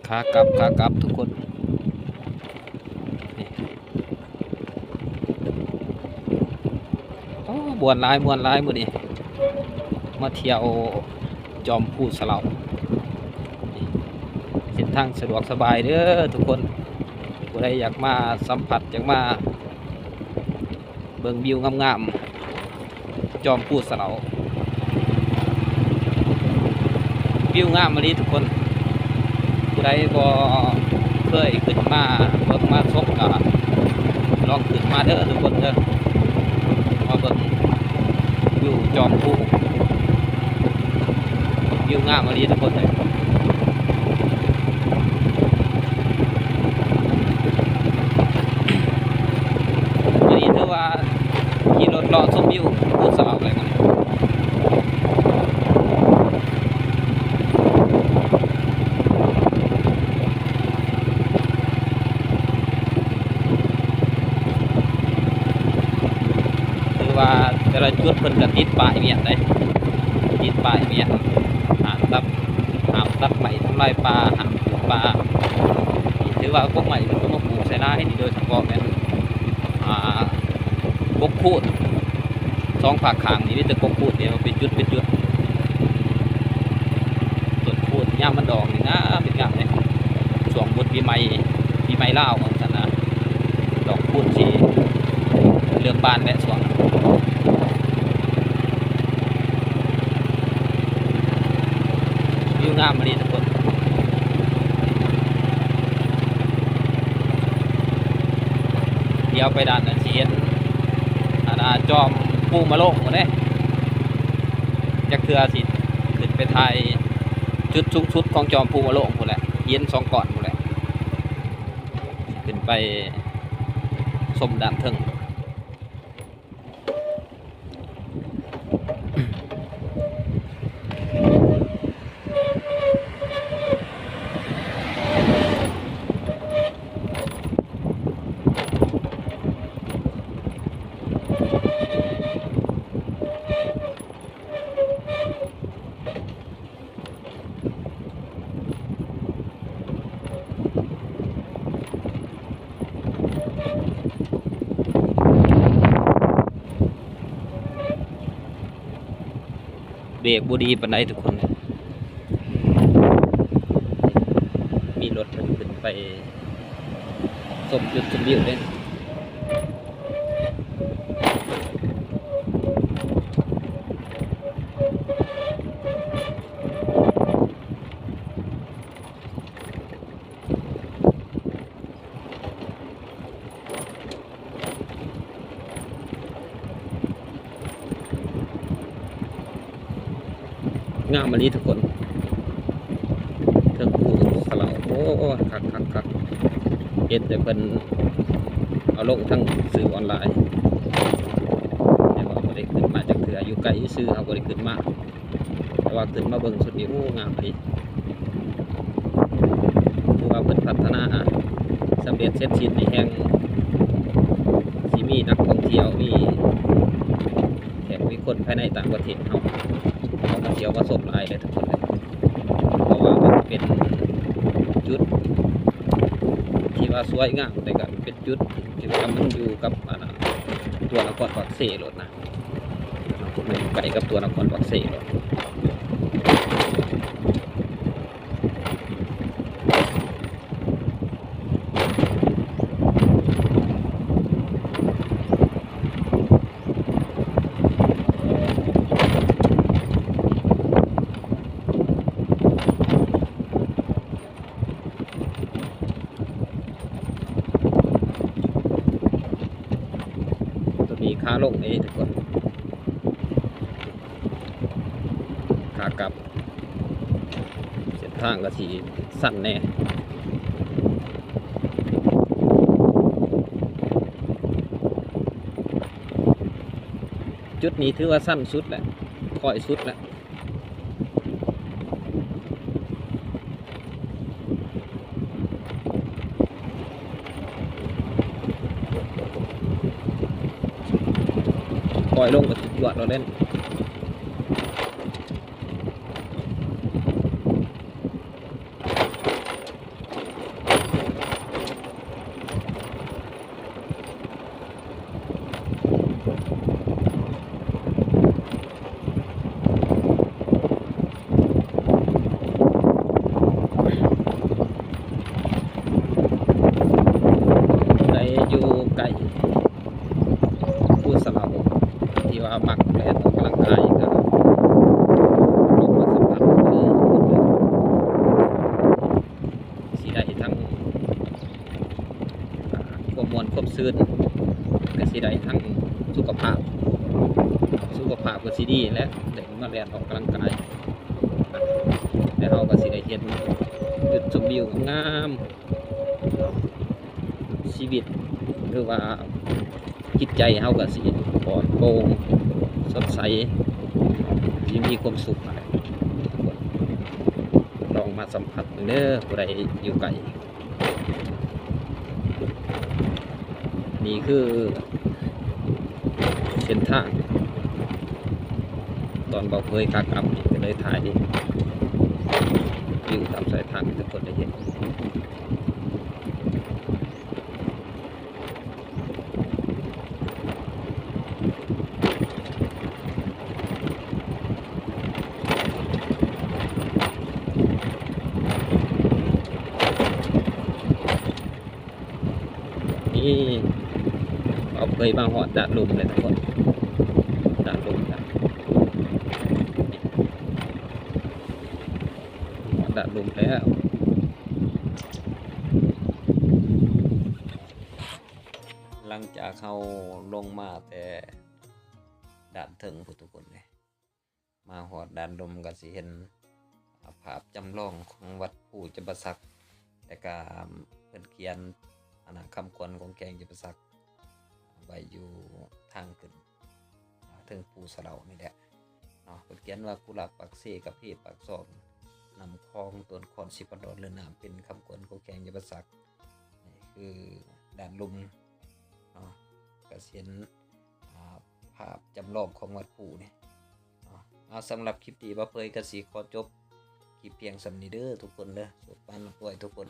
ຂາກັບ ຂາກັບທຸກຄົນ ນີ້ ໂອ້ ມ່ວນຫຼາຍ ມ່ວນຫຼາຍມື້ນີ້ ມາທ່ຽວຈອມພູສະເຫຼົາ ນີ້ ເສັ້ນທາງສະດວກສະບາຍເດີທຸກຄົນ ຜູ້ໃດຢາກມາສຳຜັດ ຢາກມາ ເບິ່ງວິວງາມໆ ຈອມພູສະເຫຼົາ ວິວງາມອີ່ຫຼີທຸກຄົນ ຜູ້ໃດບໍ່ເຄີຍຂຶ້ນມາເບິ່ງມາຊົມກໍລອງຂຶ້ນມາເດີທຸກຄົນເດີ ມາເບິ່ງວິວຈອມພູ ວິວງາມອີ່ຫຼີທຸກຄົນເອີຍ. ມື້ນີ້ຖືວ່າຂີ່ລົດເລາະຊົມວິວພູສະເຫຼົາໄດ້ມື້ນີ້ ຖືວ່າແຕ່ລະຈຸດເພິ່ນກະຕິດປ້າຍວຽນເດ້ ຕິດປ້າຍວຽນ ຫ້າມຕັດ ຫ້າມຕັດໄມ້ທຳລາຍປ່າ ຫ້າມປູກປ່າ ຖືວ່າກົກໄມ້ເພິ່ນກໍມາປູກໃສ່ຫຼາຍນີ້ ໂດຍສະເພາະແມ່ນ ອ່າ ກົກຄູນ ສອງພາກຂ້າງນີ້ມີແຕ່ກົກຄູນເດ້ ເປັນຈຸດເປັນຈຸດ ຕົ້ນຄູນຍາມມັນດອກນີ້ງາມເປັນງາມເດ້ ຊ່ວງບຸນປີໃໝ່ ປີໃໝ່ລາວວ່າຊັ້ນນະ ດອກຄູນຊິເລີ່ມບານແຫຼະຊ່ວງ ວິວງາມອີ່ຫຼີທຸກຄົນ ດຽວໄປດ້ານນັ້ນຊິເຫັນ ອັນນ່າ ຈອມພູມະໂລງພຸ້ນເດ້ ຈັກເທື່ອຊິຂຶ້ນໄປຖ່າຍຈຸດສູງສຸດຂອງຈອມພູມະໂລງພຸ້ນແຫຼະ ຫີນສອງກ້ອນພຸ້ນແຫຼະ ຂຶ້ນໄປຊົມດ້ານເທິງ. ເບຣກບໍ່ດີປານໃດທຸກຄົນ ມີລົດເພິ່ນຂຶ້ນໄປຊົມຈຸດຊົມວິວເດ້. ງາມອີ່ຫຼີທຸກຄົນ ເທິງພູສະເຫຼົາ ໂອ້ ຄັກໆໆ ເຫັນແຕ່ເພິ່ນເອົາລົງທາງສື່ອອນລາຍ ແຕ່ວ່າບໍ່ໄດ້ຂຶ້ນມາຈັກເທື່ອ ຢູ່ໄກຊື່ເຮົາບໍ່ໄດ້ຂຶ້ນມາ. ແຕ່ວ່າຂຶ້ນມາເບິ່ງຊຸດນີ້ ໂອ້ ງາມອີ່ຫຼີ ຖືວ່າເພິ່ນພັດທະນາສຳເລັດເສັດສິ້ນນີ້ ແຮ່ງຊິມີນັກທ່ອງທ່ຽວ ມີແຂກ ມີຄົນພາຍໃນຕ່າງປະເທດເຮົາ ເຂົ້າມາທ່ຽວມາຊົມຫຼາຍເລີຍທຸກຄົນເລີຍ ເພາະວ່າມັນເປັນຈຸດທີ່ວ່າສວຍງາມ ແຕ່ກະເປັນຈຸດທີ່ວ່າມັນຢູ່ກັບ ອັນ ຕົວນະຄອນປາກເຊໂລດນະ. ໃກ້ກັບຕົວນະຄອນປາກເຊເນາະ. ຕົວນີ້ຂາລົງເດ້ທຸກຄົນ ຂາກັບ ເສັ້ນທາງກໍຊິຊັນແດ່. ຈຸດນີ້ຖືວ່າຊັນສຸດແລ້ວ ຄ່ອຍສຸດແລ້ວ. ຄ່ອຍລົງກໍສຸດຍອດແລ້ວເດ້. ຕື່ນ ກໍຊິໄດ້ທັງສຸຂະພາບ ສຸຂະພາບກໍຊິດີ ແລະ ໄດ້ມາແລ່ນອອກກຳລັງກາຍ ແລະ ເຮົາກໍຊິໄດ້ເຫັນຈຸດຊົມວິວງາມ ຊີວິດ ຫຼືວ່າຈິດໃຈເຮົາກໍຊິປອດໂປ່ງສົດໃສ ຊິມີຄວາມສຸກ. ລອງມາສຳຜັດເບິ່ງເດີ ຜູ້ໃດຢູ່ໄກ. ນີ້ຄືເສັ້ນທາງ ຕອນເບົາເຜີຍຂາກັບນີ້ ກໍເລີຍຖ່າຍວິວຕາມສາຍທາງໃຫ້ທຸກຄົນໄດ້ເຫັນ. ນີ້ ເຮົາເຄີຍມາຮອດດາດລຸ່ມແລ້ວທຸກຄົນ ດາດລຸ່ມນະ ຮອດດາດລຸ່ມແລ້ວ. ຫຼັງຈາກເຮົາລົງມາແຕ່ດ້ານເທິງພຸ້ນທຸກຄົນເດ້ ມາຮອດດ້ານລຸ່ມກໍຊິເຫັນ ອາ ພາບຈຳລອງຂອງວັດພູຈຳປາສັກ ແລະກະເພິ່ນຂຽນ ອັນນະ ຄຳຂວັນຂອງແຂວງຈຳປາສັກ ໄວ້ຢູ່ທາງຂຶ້ນ ເທິງພູສະເລົານີ້ແຫຼະເນາະ. ເພິ່ນຂຽນວ່າ ກຸລາບປາກເຊ ກະເພປາກຊ່ອງ ນ້ຳຂອງຕົ້ນຄອນສິບພັນດອນ ເລື່ອນນ້ຳ ເປັນຄຳຂວັນຂອງແຂວງຈຳປາສັກ. ນີ້ຄືດ້ານລຸ່ມເນາະ ກະຊິເຫັນ ອາ ພາບຈຳລອງຂອງວັດພູນີ້ເນາະ. ເອົາ ສຳລັບຄລິບນີ້ ບ່າວເຜີຍກໍຊິຂໍຈົບຄລິບພຽງສ່ຳນີ້ເດີທຸກຄົນເດີ ສຸກໝານລຳລວຍທຸກຄົນ.